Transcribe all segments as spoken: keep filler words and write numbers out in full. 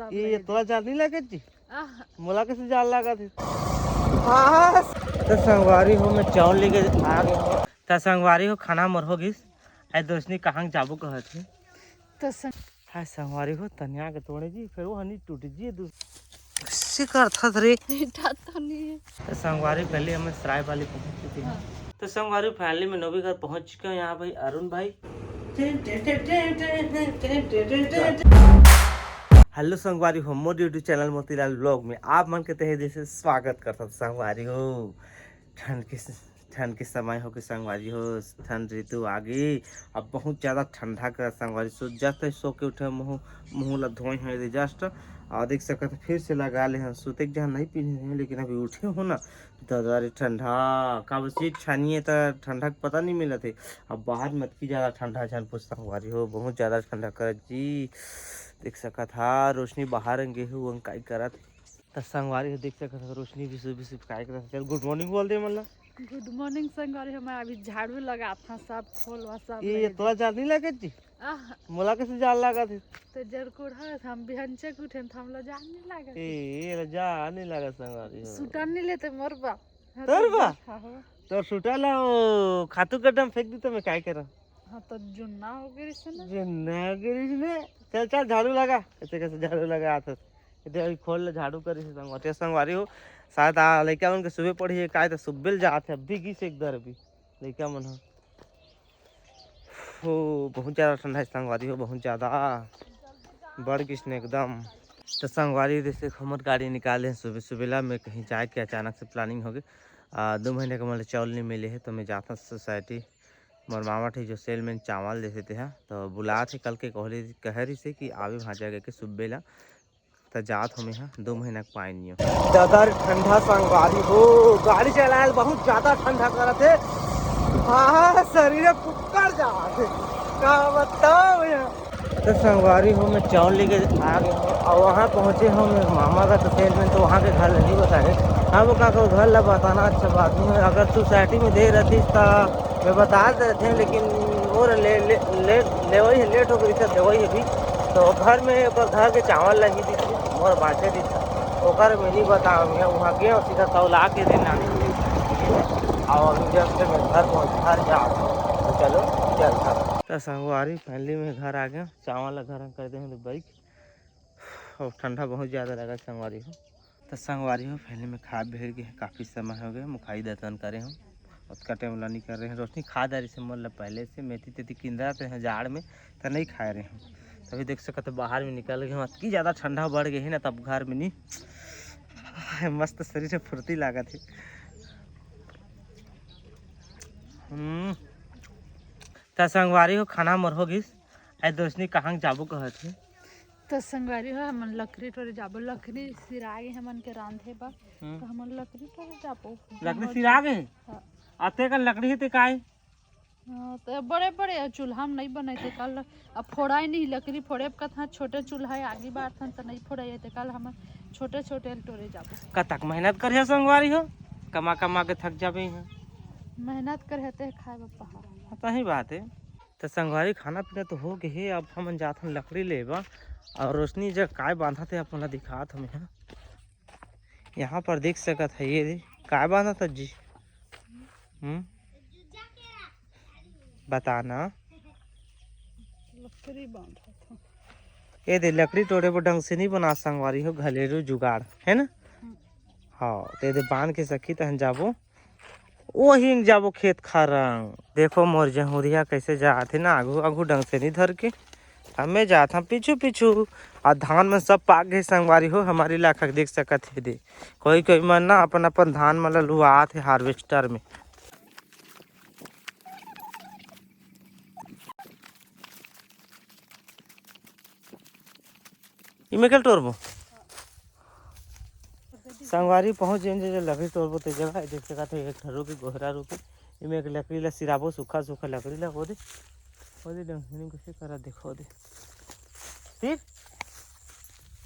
ये, ये तोला जाड़ नहीं लागत जी? आह। मोला कैसे जाड़ लागत हे? आह। तो संगवारी हो, मैं चावल लेके आ गया हूँ। तो संगवारी हो, खाना मोर हो गिस। ए दोस्तनी कहाँ जाबो कहत हे? तो संग- हाय संगवारी हो, तनिया के तोड़े जी, फिर वो हनी टूट जी दू। कैसे करथस रे? बेटा तो नहीं है। तो संगवारी पहले हमें सराय वाली पहुंच चुके हैं। हाँ। तो संगवारी finally मैं नौवीं घर पहुंच चुके हैं। यहाँ भाई अरुण भाई। हेलो संगवारी हो, मोर YouTube चैनल मोतीलाल व्लॉग में आप मन के तहे दिल से स्वागत करथंव संगवारी हो। ठंड के स-, ठंड के समय हो के संगवारी हो, ठंड ऋतु आ गे। अब बहुत ज्यादा ठंडा कर संगवारी। सो just सो के उठे, मुंह, मुंह ला धोए हैं just। और देख सकत हैं, फिर से लगा ले हैं। सुते के जहाँ नहीं पहने हैं, लेकिन अभी उठे हो ना, दादा रे ठंडा, का बस ये छानिए त ठंडा के पता नहीं मिलत हे। अब बाहर में अतकी ज्यादा ठंडा, झन पूछ संगवारी हो, बहुत ज्यादा ठंडा करत जी। देख सकत हा, रोशनी बाहर गे हे, वो अंकाई करत। त संगवारी हो, देख सकत हा, रोशनी भी सुबह सुबह काय करत हे। चल, good morning बोल दे मन ला। Good morning संगवारी, हमें अभी झाड़ू लगात हा, सब खोल वा सब ये, ले ये तोला जाड़ नहीं लागत जी? आह। मोला कैसे जाड़ लागत हे? तो जरकुड़ हस, हम बिहनचे के उठेन, तो हमला जाड़ नहीं लागत। ए, एला जाड़ नहीं लागत संगवारी हो। सुटा नहीं लेते मोर बा। हाँ, तोर तो बा? देखा हो। तोर सुटा ला वो खातू गड्ढा में फेंक दी तो मैं काय करा? हाँ, तो जुन्ना हो गई से ना। जुन्ना हो गई से ना। चल, चल, झाड़ू लगा। कैसे, कैसे झाड़ू लगा हाथ से। इधर अभी खोल ले, झाड़ू करी से संगवारी, संगवारी हो। शायद आ, लइका मन के सुबह पढ़ी है, काय तो सुबह ले जात है, अभी गिस एक दर अभी। लइका मन ह। हो, बहुत ज्यादा ठंडा है संगवारी हो, बहुत ज्यादा। बढ़ गिस ने एकदम। तो संगवारी, जैसे हमर गाड़ी निकाले हैं सुबह सुबह ला, मैं कहीं जाए के अचानक से planning हो गई। आ, दो महीने का मतलब चावल नहीं मिले है, तो मैं जाता society, मोर मामा ठी जो सेलमैन चावल देथे तेहा, तो बुलात हे कल के, कहले, कहे रहिसे कि आवे वहाँ जाके के सुबह ला। त जात हमें हा दो महीना के पानी हो। दादा रे ठंडा संगवारी हो, गाड़ी चलाए ल बहुत ज्यादा ठंडा करत हे। हाँ, शरीर कुक्कड़ जात हे। का बताओ यार। तो संगवारी हो, मैं चावल लेके आ गया हूँ और वहाँ पहुँचे हूँ मेरे मामा का तो सेलमैन, तो वहाँ के घर नहीं बताए। अब का को घर ला बताना अच्छा बात नहीं है। अगर सोसाइटी में दे रहती तो मैं बता देते हैं, लेकिन वो ले, ले, ले, लेवई है, लेट हो गई सर, देवई है भी। तो घर में ओकर घर के चावल लगी दी थी, मोर बाँचे दी था, ओकर मैं नहीं बताऊँ। मैं वहाँ गया और सीधा तौला के दिन आने के लिए। और अभी जस्ट मैं घर पहुँच, घर जा रहा हूँ। तो चलो, चलता। तो संगवारी, finally मैं घर आ गया। चावल ला घर कर दे हैं बाइक। और ठंडा बहुत ज्यादा लगा संगवारी हो। तो संगवारी हो, finally मैं खा बैठ गए, काफी समय हो गया, मुखाई दतन करे हूँ। ओतका टाइम ला नहीं कर रहे हैं, रोशनी खा जा रही से मोर ला पहले से, मेथी तेथी किंदा तो हैं जाड़ में, तो नहीं खाए रहे हूँ। तभी देख सकत हो, बाहर में निकल गए हूँ, अतकी ज्यादा ठंडा बढ़ गई है ना, तब घर में नहीं। मस्त शरीर से फुर्ती लागत है। हम्म। त संगवारी हो, खाना मोर हो गिस। ए दोस्तनी कहाँ जाबो कहत हे? त संगवारी हो, हमन लकड़ी टोरे जाबो, लकड़ी सिरा गे हमन के रांधे बर। हम्म। त हमन लकड़ी टोरे जाबो। लकड़ी सिरा गे? हाँ। अते का लकड़ी हे ते काय? हाँ, त बड़े बड़े चूल्हा में नहीं बने ते कल, अब फोड़ाए नहीं, लकड़ी फोड़े कथा, छोटे चूल्हा है, आगी बारथन त नहीं फोड़ाए ते कल हमन छोटे छोटे टोरे जाबो। कतक मेहनत करे संगवारी हो, कमा कमा के थक जाबे हैं। मेहनत करे ते खाए बर पहा। सही बात है। त संगवारी, खाना पीना तो हो गए हे, अब हमन जात हन लकड़ी लेबा। और रोशनी जग काय बांधत हे, आप मन ला दिखात हन यहाँ। यहाँ पर देख सकत है, ये दे, काय बांधत हे जी? हम्म, बताना। लकड़ी बांधत हे। ये दे, लकड़ी टोरे बर डंगसिनी बना संगवारी हो, घरेलू जुगाड़ है ना। हम्म। हाँ, तो ये दे बांध के सखी तहन जाबो। ओही जाबो खेत खारंग। देखो मोर जहुरिया कैसे जात हे ना, आगू आगू डंगसेनी धर के। हमें जात हम पीछू पीछू। आ धान मन सब पाक गए संगवारी हो, हमर इलाका के देख सकत हे दे। कोई कोई मन ना अपन अपन धान मन ल लुआत हे harvester में। इमे कल टोरबो। संगवारी पहुंच जेन जे लकड़ी टोरबो ते जगह, देख सकत हे एक ठन रुख हे, गोहरा रुख हे। इमे एक लकड़ी ला सिराबो, सूखा सूखा लकड़ी ला, वो दे, वो दे डंगनी कैसे करा, देखो दे। तीर,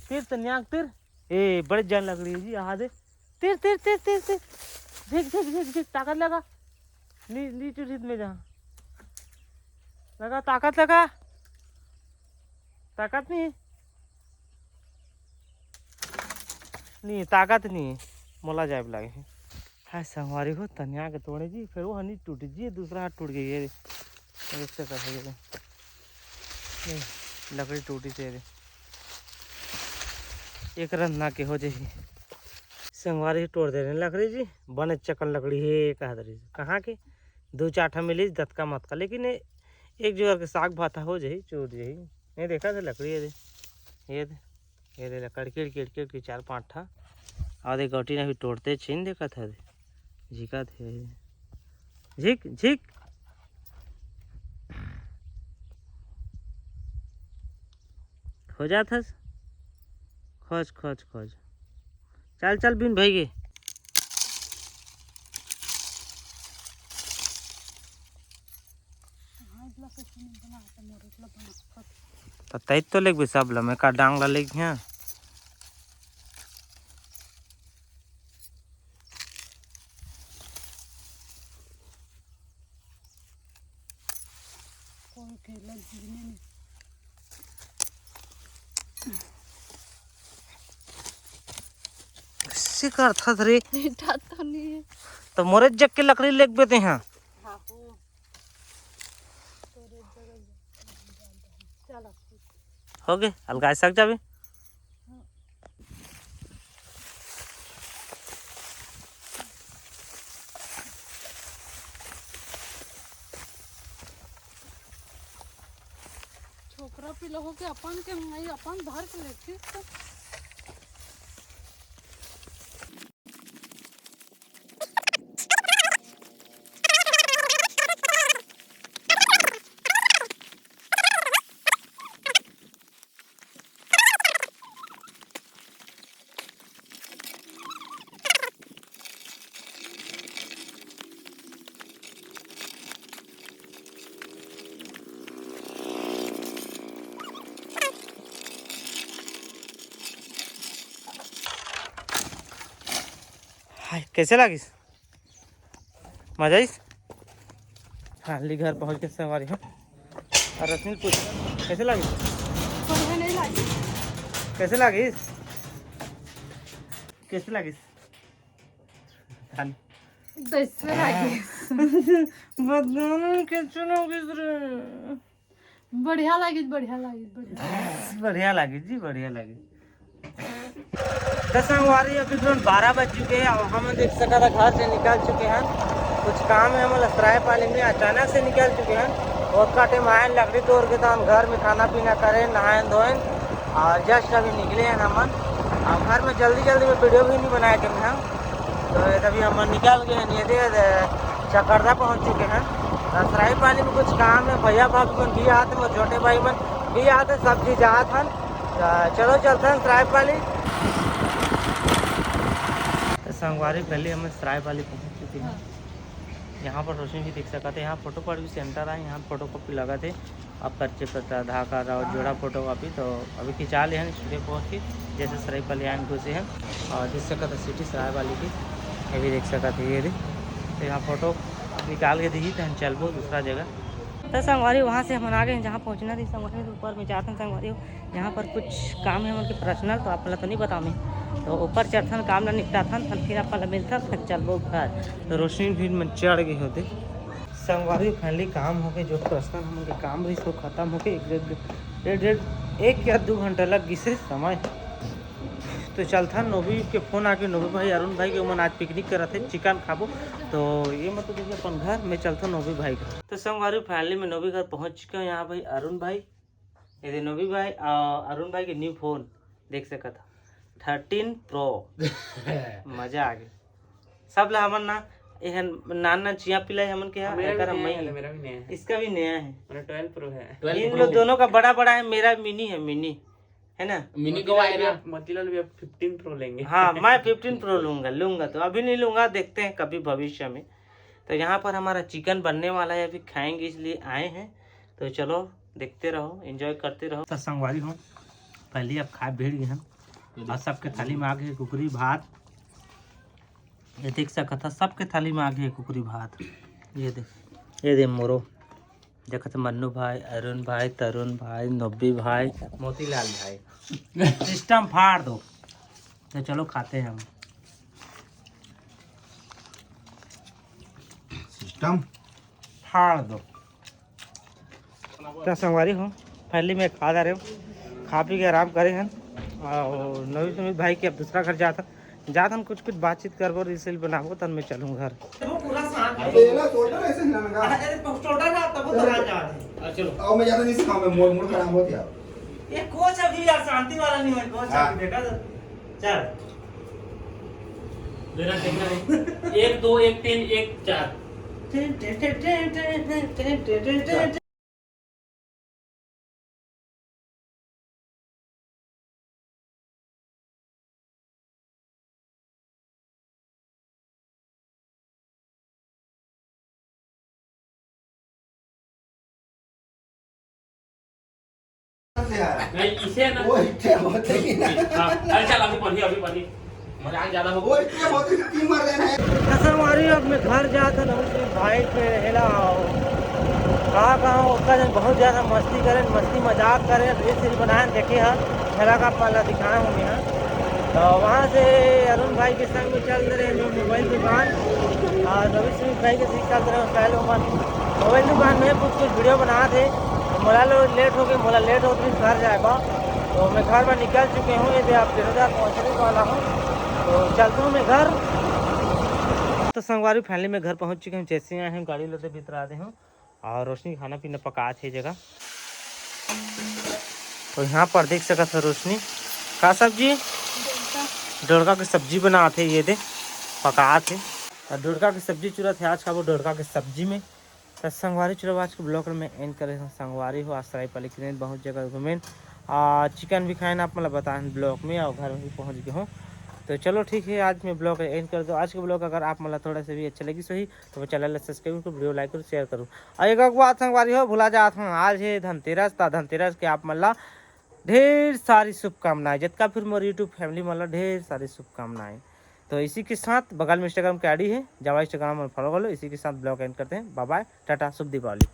तीर त न्याक तीर। ए, बड़े जान लकड़ी हे जी, आहा दे। तीर, तीर, तीर, तीर, तीर। देख, देख, देख, देख, ताकत लगा। नी, नी चुरित में जा। लगा, ताकत लगा। ताकत नहीं। नहीं, ताकत नहीं है, मोला जाए लागे हे। हाय संगवारी हो, तनिया के तोड़े जी, फिर वो हनी टूट जी, दूसरा हाथ टूट गई है। ये देख सकत हो, ये ले, लकड़ी टूटी से रे। एक रंधा के हो जाही। संगवारी तोड़ दे रहे लकड़ी जी, बने चकन लकड़ी है, कहा दे रही। कहाँ के? दो चार ठा मिली दतका मतका, लेकिन ये एक जोर के साग भात हो जाही, चूर जाही। नहीं देखा था लकड़ी, ये दे, ये दे, ये दे लकड़ी, किड़ किड़ किड़ के चार पांच ठा। और दे गौटी ने भी तोड़ते छीन देखा था, झिका थे, झिक झिक। हो जात हस, खोज खोज खोज। चल चल बिन भाई गे। त तैत तो लेगबे सब ल, मैं का डांग ला लेग हाँ। कोई के लग जीने में। कइसे करथस रे? ईटा तो नहीं है। तो मोरे जग के लकड़ी लेगबे ते हाँ। हाँ, हो। तोरे जगह चल अब। हो गे, अलगाए सक जाबे। छोकरा पिला हो के अपन के नहीं, अपन धर के लेती तो। हाय, कैसे लागिस? मजा आइस? हाँ, ली घर पहुँच के संगवारी हो। और रश्मि पूछ, कैसे लागिस? बढ़िया नहीं लागिस। कैसे लागिस? कैसे लागिस? खान। दस में लागिस। बदनाम के चुनो किस रे? बढ़िया लागिस, बढ़िया लागिस, बढ़िया। बढ़िया लागिस जी, बढ़िया लागिस। त संगवारी, अभी तुरंत बारह बज चुके हैं और हम देख सकत ह घर से निकल चुके हैं। कुछ काम है हमन सरायपाली में, अचानक से निकल चुके हैं। ओतका टाइम आयन लकड़ी तोड़ के, तहन घर में खाना पीना करें, नहायन धोयन और just अभी निकले हैं हमन। और घर में जल्दी जल्दी में वीडियो भी नहीं बनाए थे हम। तो ये अभी हमन निकल गए हैं, ये दे, दे चकरदा पहुंच चुके हैं। तो सरायपाली में कुछ काम है, भैया भाभी मन भी आते, मोर छोटे भाई मन भी आते, सब चीज जात हन। तो चलो चलते हैं सरायपाली। तो संगवारी, पहले हम सरायपाली पहुंच चुके हैं। यहाँ पर रोशनी भी देख सकते हैं, यहाँ फोटो पर भी सेंटर है, यहाँ फोटो कॉपी लगा थे। अब पर्चे पत्र, आधार कार्ड और जोड़ा फोटो कॉपी तो अभी खिंचा ले हैं स्टूडियो पहुँच के, जैसे सरायपाली आयन घुसे हैं। और देख सकत ह सिटी सरायपाली की, ये भी देख सकत है, ये भी। तो यहाँ फोटो निकाल के दी, तो हम चलबो दूसरा जगह। तो संगवारी, वहाँ से हम आ गए हैं जहाँ पहुँचना थी संगवारी, तो ऊपर में जाथन संगवारी। यहाँ पर कुछ काम है उनके पर्सनल, तो आप ला तो नहीं बताओ मैं। तो ऊपर चढ़थन, काम ला निपटाथन, फिर आप ला मिलथन, फिर चलबो घर। तो रोशनी भी मन चढ़ गए होते। संगवारी, फाइनली काम होके, जो पर्सनल हमन के काम रहिस, वो खत्म होके एक डेढ़, डेढ़, डेढ़, एक या दू घंटा लग गिस रे समय। तो चलथन, नोबी के फोन आके, नोबी भाई, अरुण भाई के, ओमन आज पिकनिक करत हे, चिकन खाबो। तो ये मत तो देखिए अपन घर में, चलथन नोबी भाई घर। तो संगवारी, फाइनली मैं नोबी घर पहुंच चुके हूँ। यहाँ भाई अरुण भाई, ये दे नोबी भाई, आ, अरुण भाई के न्यू फोन देख सकत ह, थर्टीन प्रो। मजा आ गया। सब ला हमन ना, एहन नान नान चिया पिलाई हमन के यहाँ, मेरा भी एकर नया मई है, है। मेरा भी नया है। इसका भी नया है। मेरा ट्वेल्व प्रो है। ट्वेल्व इन प्रो लोग है। दोनों का बड़ा बड़ा है, मेरा मिनी है, मिनी, है ना? मिनी को मोतीलाल आए भी ना। अब, मोतीलाल भी अब फिफ्टीन प्रो लेंगे। हाँ, मैं फिफ्टीन प्रो लूँगा, लूँगा तो अभी नहीं लूँगा, देखते हैं कभी भविष्य में। तो यहाँ पर हमारा चिकन बनने वाला है, अभी खाएंगे इसलिए आए हैं। तो चलो देखते रहो, एंजॉय करते रहो। तो संगवारी हो, पहले अब खाए बैठ गए हैं और सबके थाली में आ गए कुकरी भात। ये देख सकत ह, सबके थाली में आ गए कुकरी भात। ये दे, ये दे मोरो, देखत ह मन्नू भाई, अरुण भाई, तरुण भाई, नोबी भाई, मोतीलाल भाई। सिस्टम फाड़ दो। तो चलो खाते हैं हम। सिस्टम फाड़ दो। तो संगवारी हो, फाइनली मैं खा जा रहे हो, खा पी के आराम करे हन। और नवी सुमित भाई के अब दूसरा घर जात हन, जात हन कुछ कुछ बातचीत करबो, रील्स बनाबो, तब मैं चलूँ घर। वो पूरा साथ है। अरे ना, छोटा ऐसे ना लगा। अरे, छोटा ना, तब वो तो आ जाते हैं। चलो। अब मैं ज्यादा नहीं सिखाऊं, मैं मूड, मूड खराब होती है। ये कोच अभी यार शांति वाला नहीं है, कोच हाँ। अभी बेटा तो। चल। मेरा देखना है। एक, दो, एक, तीन, एक, चार। Ten, ten, ten. नहीं, इसे ना। वो इतने होते ही ना। हाँ, अरे चल, अभी पढ़िए, अभी पढ़िए। मजाक ज्यादा हो। वो इतने होते ही तीन मार देना है। तो संगवारी, अब मैं घर जात हन, अब उसमें भाई के हेला आओ। कहाँ, कहाँ ओकर जन बहुत ज्यादा मस्ती करें, मस्ती मजाक करें, रील्स वील्स बनाए, देखे हैं, हेला का पहला दिखाए हूँ मैं। तो वहाँ से अरुण भाई के संग में चल रहे हैं मोबाइल दुकान, और रवि सिंह भाई के संग चल रहे हैं स्टाइल ओपन मोबाइल दुकान में कुछ कुछ वीडियो बना थे। तो मोला लो लेट हो गए, मोला लेट होते घर जाएगा। तो मैं घर में निकल चुके हूँ, ये आप डेढ़ हज़ार पहुँचने वाला हूँ। तो चलता हूँ मैं घर। तो संगवारी, फाइनली मैं घर पहुँच चुके हूँ। जैसे ही आए हैं, गाड़ी लेते भीतर आते हूँ। और रोशनी खाना पीना पका थे जगह। तो यहाँ पर देख सकत हो रोशनी, का सब्जी? डोड़का के सब्जी बनात हे, ये दे पकात हे। और डोड़का के सब्जी चुरत हे आज खाबो डोड़का के सब्जी में। तो संगवारी चलो आज के ब्लॉग में एंड करे हूँ। संगवारी हो, आज सरायपाली के बहुत जगह घूमेन, आ चिकन भी खाएन, आप मतलब बताएन ब्लॉग में, और घर भी पहुँच गए हूँ। तो चलो ठीक है, आज मैं ब्लॉग एंड कर दो। आज के ब्लॉग अगर आप मतलब थोड़ा सा भी अच्छा लगी सही, तो चैनल ला सब्सक्राइब करो, वीडियो लाइक करो, शेयर करो। और एक, एक बात संगवारी हो, भुला जात हूँ, आज है धनतेरस, ता धनतेरस के आप मन ला ढेर सारी शुभकामनाएं। जतका फिर मोर YouTube फैमिली मन ला ढेर सारी शुभकामनाएं। तो इसी के साथ बगल में Instagram के आईडी है, जावा Instagram में फॉलो कर लो। इसी के साथ ब्लॉग एंड करते हैं। बाय बाय, टाटा, शुभ दीपावली।